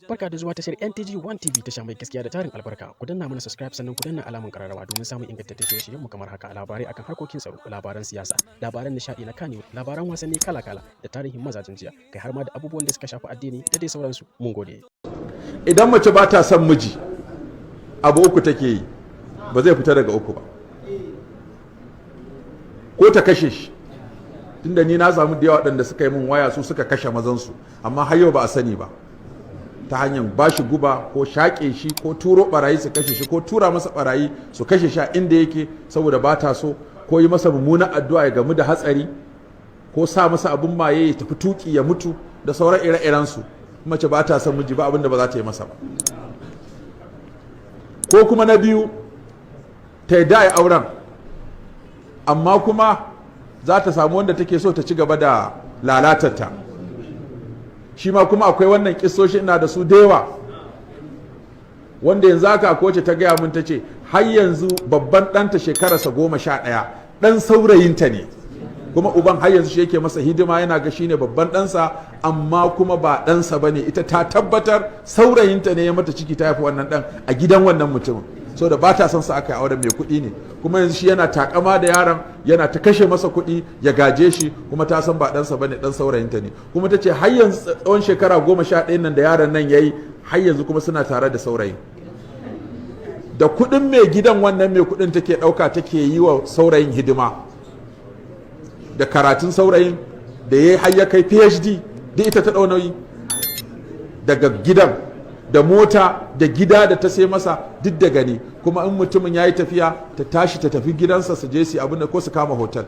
Barka da zuwa tashar NTG One TV, tasha mai gaskiya da tarin albarka. Ku danna mana subscribe, sannan ku danna alamun kararrawa domin samun ingantattun shirye-shiryen mu kamar haka: labarai akan harkokin tsaro, labaran siyasa, labaran nishadi na kanewa, labaran wasanni kala-kala da tarihin mazajen jiya, kai har ma da abubuwan da suka shafi addini da dai sauransu. Mun gode. Idan mace ba ta son miji, abu uku take yi, ba zai fita daga uku ba. Ko ta kashe shi, tunda ni na samu da yawa waɗanda suka yi min waya, su suka kashe mazansu, amma har yau ba a sani ba, ta hanyar ba shi guba, ko shaƙe shi, ko turo barayi su kashe shi, ko tura masa barayi su kashe shi a inda yake saboda ba ta so, ko yi masa mummunan addu'a ya gamu da hatsari, ko sa masa abun maye ya tafi tuki ya mutu, da sauran ire-iren su. Mace ba ta son miji, ba abin da ba za ta yi masa ba. Ko kuma na biyu, ta yi da auren, amma kuma za ta samu wanda take so ta ci gaba da lalatarta. Shi ma kuma akwai wannan kisoshi, ina da su da yawa, wanda yanzu haka akwai wacce ta gaya mun, ta ce har yanzu babban ɗanta shekararsa 11, ɗan saurayinta ne, kuma uban har yanzu shi yake masa hidima, yana ga shine babban ɗansa, amma kuma ba ɗansa ba ne. Ita ta tabbatar saurayinta ne ya mata ciki, ta haifi wannan ɗan a gidan wannan mutumin. So da ba ta son sa aka yi auren, mai kuɗi ne, kuma yanzu shi yana takama da yaron, yana ta kashe masa kuɗi ya gaje shi, kuma ta san ba ɗansa ba ne, ɗan saurayinta ne. Kuma ta ce har yanzu tsawon shekara 11 nan da yaron nan ya yi, har yanzu kuma suna tare da saurayin. Da kuɗin mai gidan wannan mai kuɗin take ɗauka take yi wa saurayin hidima, da karatun saurayin da ya har ya kai PhD, duk ita ta ɗau nauyi daga gidan, da mota da gida da ta sai masa, duk da gani. Kuma in mutumin ya yi tafiya, ta tashi ta tafi gidansa, su je su abin da ko su kama hotel.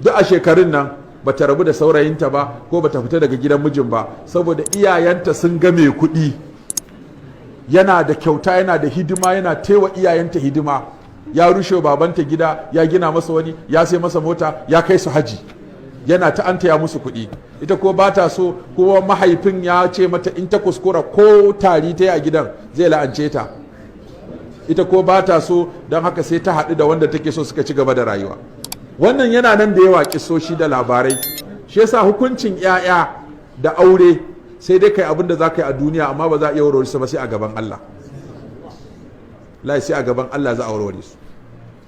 Duk a shekarun nan ba ta rabu da saurayinta ba, ko ba ta fita daga gidan mijin ba, saboda iyayenta sun ga mai kuɗi yana da kyauta, yana da hidima, yana taiwa iyayenta hidima, ya rushe babanta gida ya gina masa wani, ya sai masa mota, ya kai su haji, yana ta antaya musu kuɗi. Ita ko ba ta so, ko mahaifin ya ce mata in ta kuskura ko tari ta yi a gidan, zai la'ance ta. Ita ko ba ta so, don haka sai ta haɗu da wanda take so, suka ci gaba da rayuwa. Wannan yana nan da yawa, kisoshi da labarai. Shi yasa hukuncin 'ya'ya da aure, sai dai kai abin da za ka yi a duniya, amma ba za a iya warware su ba sai a gaban Allah. Lai sai a gaban Allah za a warware su.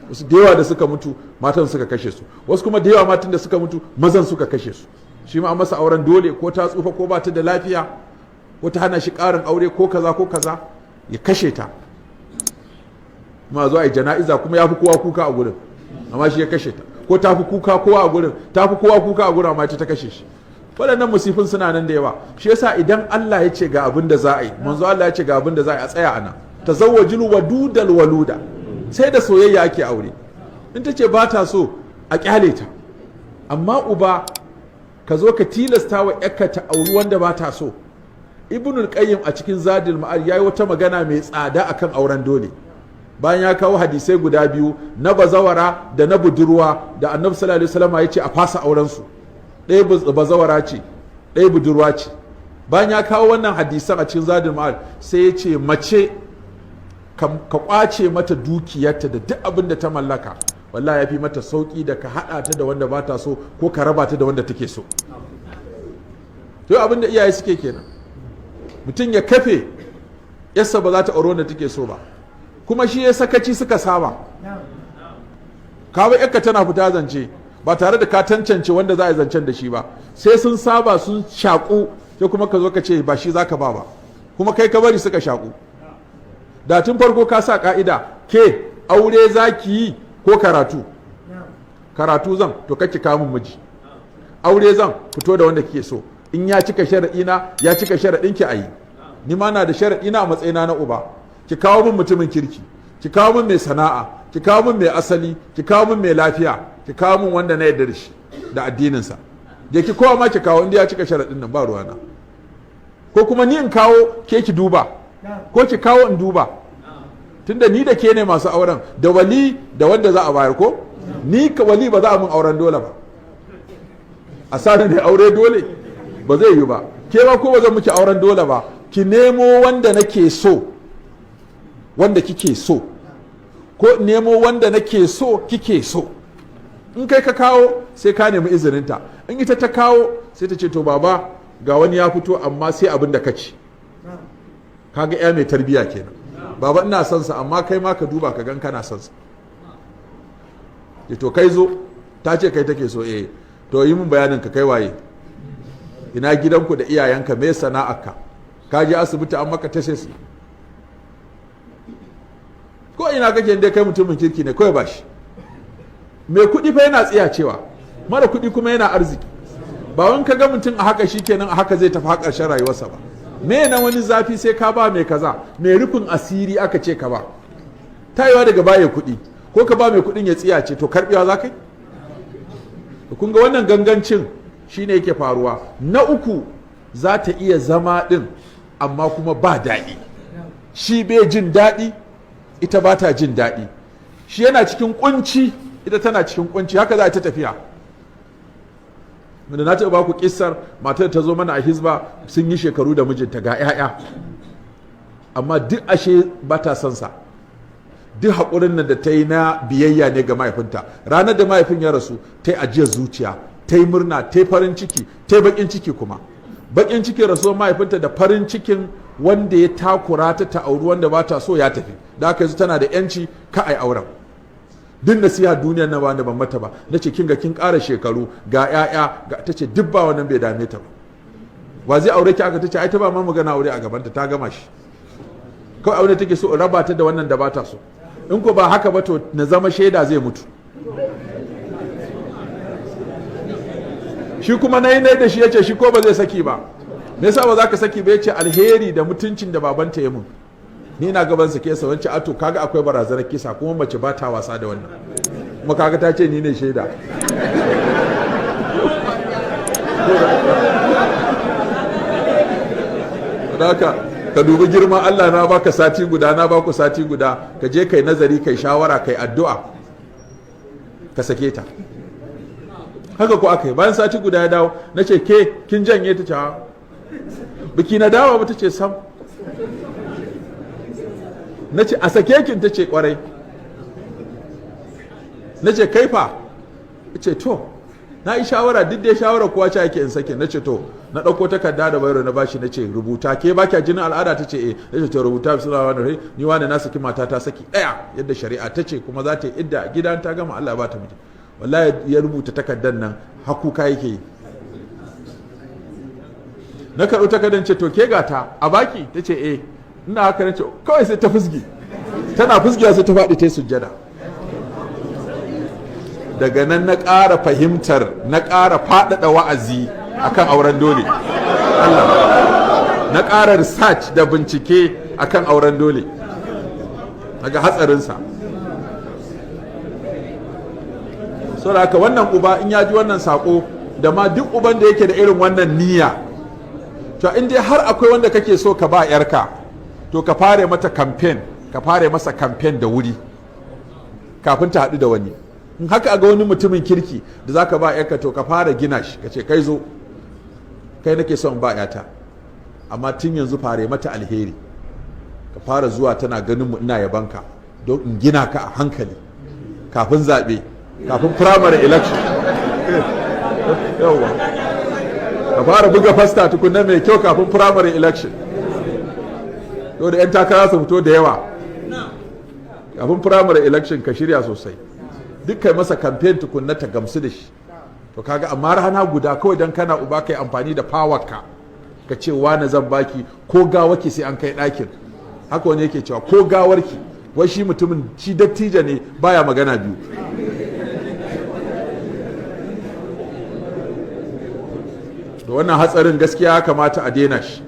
Wasu da yawa da suka mutu, matan suka kashe su. Wasu kuma da yawa matan da suka mutu, mazan suka kashe su. Shi ma masa auren dole, ko ta tsufa, ko ba ta da lafiya, ko ta hana shi ƙarin aure, ko kaza ko kaza, ya kashe ta. Kuma zo a yi jana'iza, kuma ya fi kowa kuka a gurin, amma shi ya kashe ta. Ko ta fi kuka kowa a gurin, ta fi kowa kuka a gurin, amma ita ta kashe shi. Waɗannan musifin suna nan da yawa. Shi yasa idan Allah ya ce ga abin da za a yi, manzo Allah ya ce ga abin da za a yi, a tsaya ana tazawwajul wadudal waluda. Sai da soyayya ake aure. In ta ce ba ta so, a kyale ta. Amma uba, ka zo ka tilasta wa yakka ta auri wanda ba ta so. Ibnul Qayyim a cikin Zadul Ma'ad yayi wata magana mai tsada akan auren dole. Bayan ya kawo hadisai guda biyu na bazawara da na budurwa da Annabi sallallahu alaihi wasallam ya ce a fasa auren su, ɗaya bazawara ce, ɗaya budurwa ce. Bayan ya kawo wannan hadisan a cikin Zadul Ma'ad, sai ya ce mace ka kwace mata dukiyarta da duk abin da ta mallaka, wallahi ya fi mata sauki da ka haɗa ta da wanda ba ta so, ko ka raba ta da wanda take so. To, abin da iyaye suke kenan. Mutum ya kafe yassa ba za ta auri wanda take so ba, kuma shi ya sakaci suka saba. Kawo yakka tana fita zance ba tare da ka tantance wanda za a yi zancen da shi ba, sai sun saba, sun shaƙu, sai kuma ka zo ka ce ba shi za ka ba ba, kuma kai ka bari suka shaƙu. Da tun farko ka sa ka'ida: ke aure za ki yi ko karatu? Karatu zan, to kake kamun miji. Aure zan, fito da wanda kike so, in ya cika sharaɗina, ya cika sharaɗin ki, a yi. Ni ma na da sharaɗina a matsayina na uba: ki kawo min mutumin kirki, ki kawo min mai sana'a, ki kawo min mai asali, ki kawo min mai lafiya, ki kawo min wanda na yarda da shi da addininsa. Je ki, kowa ma ki kawo, inda ya cika sharaɗin nan, ba ruwana. Ko kuma ni in kawo, ke ki duba, ko ki kawo in duba, tunda ni da ke ne masu auren, da wali da wanda za a bayar. Ko ni ka wali, ba za a mun auren dole ba. A sa ne aure dole ba zai yi ba. Ke ma ko ba zan miki auren dole ba. Ki nemo wanda nake so, wanda kike so, ko nemo wanda nake so, kike so. In kai ka kawo, sai ka nemi izininta. In ita ta kawo, sai ta ce, "To baba, Ga wani ya fito, amma sai abin da ka ci. Kaga ya mai tarbiya kenan. Baba, ina son sa, amma kai ma ka duba ka gan kana son sa. To kai zo, ta ce kai take so. Eh, to yi min bayanin ka, kai waye, ina gidanku da iyayenka, me sana'arka, ka je asibiti an maka test, ko ina kake, dai kai mutumin kirki ne, kawai ba shi. Mai kuɗi fa yana tsiya cewa mara kuɗi kuma yana arziki. Ba wani ka ga mutum a haka shikenan a haka zai tafi har ƙarshen rayuwarsa ba. Me na wani zafi sai ka ba mai kaza, mai rufin asiri aka ce ka ba? Tayewa daga baya kuɗi, ko ka ba mai kuɗin ya tsiya ce, to karɓewa za ka yi. Kun ga wannan gangancin shine yake faruwa. Na uku, za ta iya zama ɗin, amma kuma ba daɗi. Shi bai jin daɗi, ita ba ta jin daɗi. Shi yana cikin kunci, ita tana cikin kunci. Haka za a ta tafiya. Da na taɓa ba ku kissar matar ta zo mana a Hizba, sun yi shekaru da mijinta, ga 'ya'ya, amma duk ashe ba ta son sa. Duk haƙurin nan da ta yi na biyayya ne ga mahaifinta. Ranar da mahaifin ya rasu, ta yi ajiyar zuciya, ta yi murna, ta yi farin ciki, ta yi baƙin ciki. Kuma baƙin cikin rasuwar mahaifinta da farin cikin wanda ya takura ta ta auri wanda ba ta so ya tafi, da haka yanzu tana da yanci ka ai auren. Duk nasiha duniyar na ba ban mata ba. Na ce, kin ga kin ƙara shekaru, ga 'ya'ya, ga ta ce duk ba wannan bai dame ta ba. Wa zai aure ki aka? Ta ce ai ta ba ma magana aure a gabanta, ta gama shi. Kawai aure take so in raba ta da wannan da ba ta so. In ko ba haka ba, to na zama shaida zai mutu. Shi kuma na yi da shi, yace shi ko ba zai saki ba. Me yasa ba za ka saki ba? Yace alheri da mutuncin da babanta ya mun, ni na gaban sa kesa wance ato. Kaga akwai barazanar kisa, kuma mace ba ta wasa da wannan. Kuma kaga ta ce ni ne shaida. Haka ka dubi girman Allah, na baka sati guda, na baku sati guda, ka je kai nazari, kai shawara, kai addu'a, ka sake ta. Haka ko aka yi. Bayan sati guda ya dawo, na ce, ke kin janye? Ta ce biki na dawo ba. Ta ce sam. Na ce, a sake kin? Ta ce kwarai. Na ce, kai fa? Ce to na yi shawara, duk da shawara kuwa ce ake in sake. Na ce to, na ɗauko takarda da bayro na bashi, na ce rubuta. Ke ba kya jinin al'ada? Ta ce eh. Na ce to rubuta, bismillah wa ni wani na saki mata ta saki ɗaya yadda shari'a ta ce, kuma za ta yi idda a gidan, ta gama Allah ba ta miji. Wallahi ya rubuta takardar nan hakuka yake yi. Na karɓi takardar, ce to ke gata a baki. Ta ce eh. Ina haka, nace kawai sai ta fusgi, tana fusgiya sai ta faɗi ta yi sujjada. Daga nan na ƙara fahimtar, na ƙara faɗaɗa wa'azi akan auren dole. Allah, na ƙara research da bincike akan auren dole, daga hatsarinsa. Saboda haka wannan uba in ya ji wannan sako, da ma duk uban da yake da irin wannan niyya, to in dai har akwai wanda kake so ka ba yarka, to ka fare mata campaign, ka fare masa campaign da wuri kafin ta haɗu da wani. In haka ga wani mutumin kirki da zaka ba yarka, to ka fara gina shi, ka ce kai zo, kai nake son ba yata, amma tun yanzu fare mata alheri, ka fara zuwa tana ganin mu ina yabanka, don in gina ka a hankali kafin zaɓe, kafin primary election. Yawwa, ka fara buga fasta tukunna mai kyau kafin primary election, to da 'yan takara su fito da yawa kafin primary election, ka shirya sosai, duk kai masa campaign tukunna ta gamsu da shi. To kaga, amma rana guda kawai dan kana uba kai amfani da power ka, ka ce wani zan baki, ko gawarki sai an kai ɗakin. Haka wani yake cewa, ko gawarki. Wai shi mutumin shi dattijo ne, baya magana biyu. Da wannan hatsarin gaskiya ya kamata a daina shi.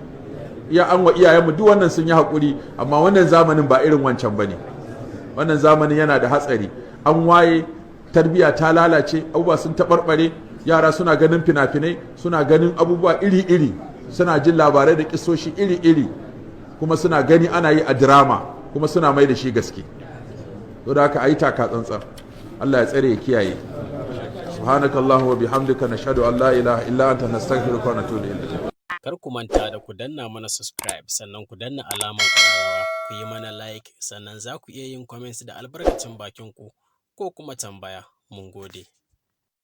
Iya an wa iyayenmu duk wannan sun yi haƙuri, amma wannan zamanin ba irin wancan ba ne. Wannan zamanin yana da hatsari. An waye, tarbiyya ta lalace, abubuwa sun taɓarɓare, yara suna ganin fina-finai, suna ganin abubuwa iri-iri, suna jin labarai da kisoshi iri-iri, kuma suna gani ana yi a drama, kuma suna mai da shi gaske. Don haka a yi taka tsantsan. Allah ya tsare ya kiyaye. Subhanakallahumma wa bihamdika, nashhadu an la ilaha illa anta, nastaghfiruka wa natubu ilayk. Kar ku manta da ku danna mana subscribe, sannan ku danna alamar ƙararrawa, ku yi mana like, sannan za ku iya yin comments da albarkacin bakin ku ko kuma tambaya. Mun gode.